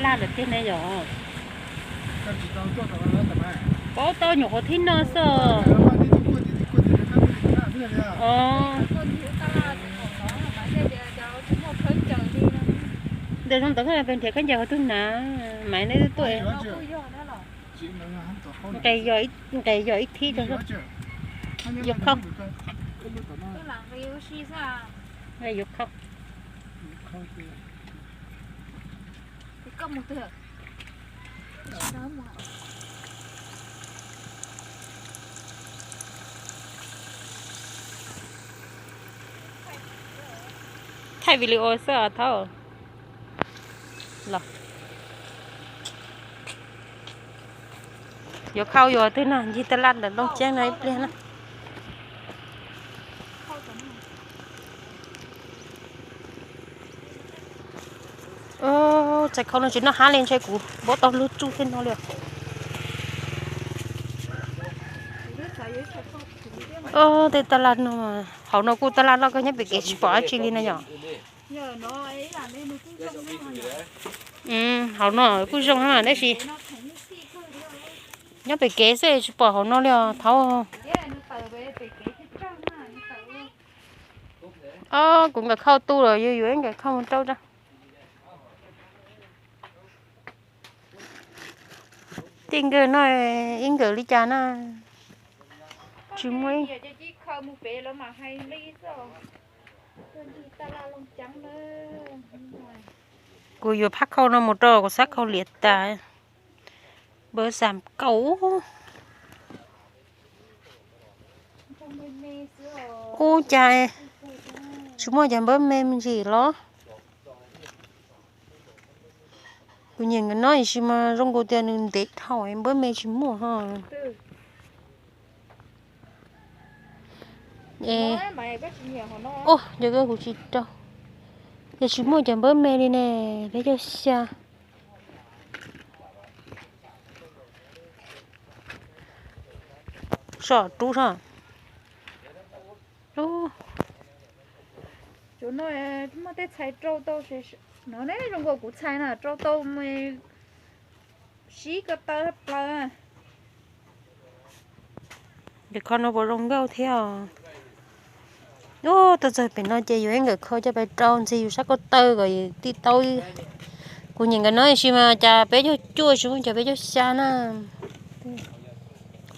Laj lawm tiag ne yom. Paub tau nyuam qhuav thib no xwb. Ntawm zoo ntawd pes nrhiav khaub ncaws qhov twg hnav, Maiv, neb tuaj. Nqes yog ib thib rau, yuav khau, yuav khau. Thaij video xwb os thaub. Los, yuav khau yuav twg no, ncig taj laj ntawm Looj Ceeb no ib pliag na. Txhais khau no tsis noj hab li, ntshe kuv npau taug lub tsuj thiab no li. Tej taj laj no, hauv no kuj taj laj loj kawg, nyob pem kev tsis pom dab tsi li na yom. Hauv no kuj zoo mas tab sis nyob pem kev xwb tsis pom hauv no li os thaub. Ob, kuv nkawd khau tu lawm, yus yuav ib nkawd khau mus rau. Tej nkawd no ib nkawd li cas na? Tsis muaj. Kuv yuav phab khau no mus rau kuv xav khau liam tas. Npawb xas kaum. Ub, cas tsis muaj cov npawb me me ntsis los? Kuv nyiam nkawd no tab sis mas zoo nkaus tias nws ntev dhau, npawb me tsis muaj ho. Ua, yog kuv tsis rau, yog tsis muaj cov npawb me li ne, peb caug xya. Soj rub soj. Cov no muaj tej txhais rau tau no ne, zoo nkaus kuv txhais na, rau tau sib ko taw plaws. Ces qhov no puas zoo nkauj thiab os. Ub, tuaj txog pem no ces yus ib nkawm khau coj pais rau ntxig yus sab ko taw kom tij tau. Kuv nyiam nkawd no tab sis mas cas peb caug cuaj tsis muaj cov peb caug xya na.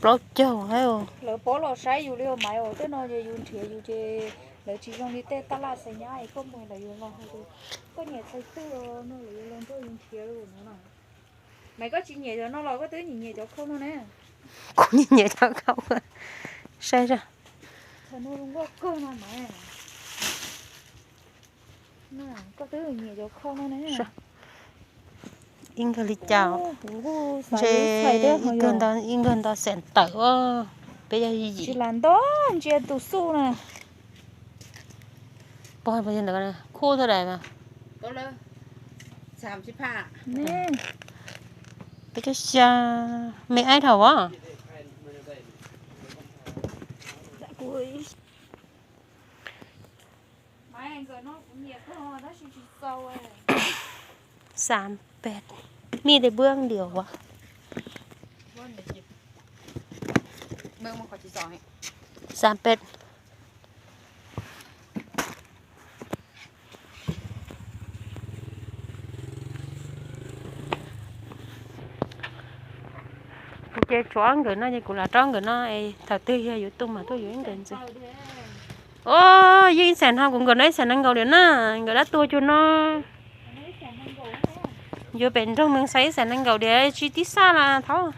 Plaub caug thiab. Lawv paub los saib yus li os Maiv, tej no ces yus nrhiav yus ces lawv tsis zoo li tej taj laj xais nyab es koj mus lawv yuav los hais tias koj nyiam txhais twg no lawv yuav los nrog yus nrhiav li no na. Maiv, koj tsis nyiam cov no los koj twb nyiam nyiam cov khau no ne. Kuv nyiam nyiam cov khau. Saib, txhais no zoo nkauj kawg no Maiv. Koj twb nyiam cov khau no ne. Ib nkawg li cas? Ntshe ib nkawg nto xees tawm, peb caug yim. Tsis lam nto, ntsia tus xuj na. Pog ntawd khub thaj dais mas. Peb caug xya, me aib dhau as. Xas pem, mij de bươn điều quá. Xas pem. Kuv ces tshuav nkawm no ces kuv lam rau nkawm no es thaum twg yog yuav tu mas tuaj yuav ib nkawm ntxiv. Os, yeej ib xees no kuv nkawm no ib xees nees nkaum diam na, nkawm dab tuag cuag no. Yuav pem nroog Mees Xais ib xees nees nkaum diam tsis tib xaj las thaub.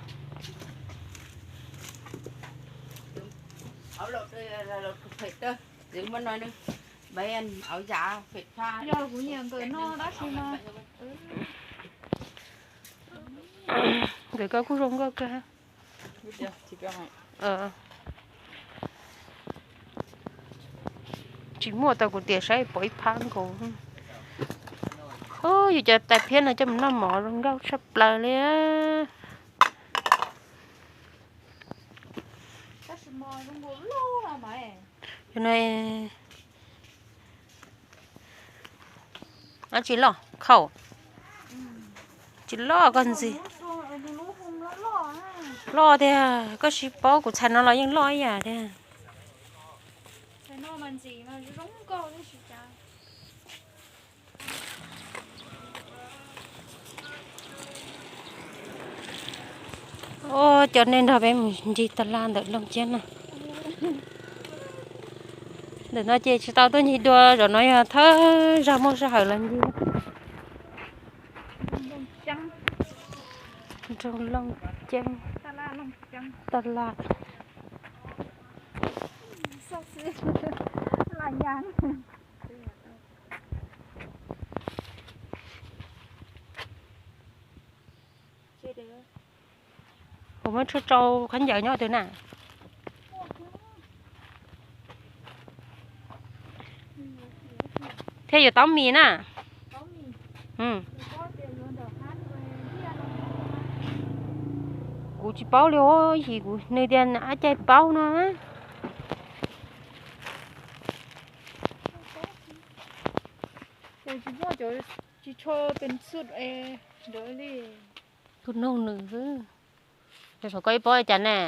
Yog kuv nyiam nkawm no tab sis mas nkawm ko kuj zoo nkauj kawg. Tsis muaj tau kuv tias saib pom ib phab nkaus. Yus cov tais phiab no coj mus noj mov zoo nkauj tshaj plaws li. Dab tsi loj khau. Tsis loj koj ntxiv. Loj tiag, koj tsis paub kuv txhais no los yeej loj ib yam tiag. Ua cov nej nrog peb mus ncig taj laj ntawm Looj Ceeb na. Ntawm no ces tsis tau tuaj ncig dua, zaum no yog thawj zaug muaj sij hawm los ncig. Nroog Looj Ceeb, taj laj. Kuv muab tshuaj rau khaub ncaws nyob twg na. Thiab yuav taub mis na. Kuv tsis paub li os, yim kuv nws tias ab caij paub no. Tsis tsho pes xwb li. Kuv nug nws xwb. Saum koj ib pob li cas ne?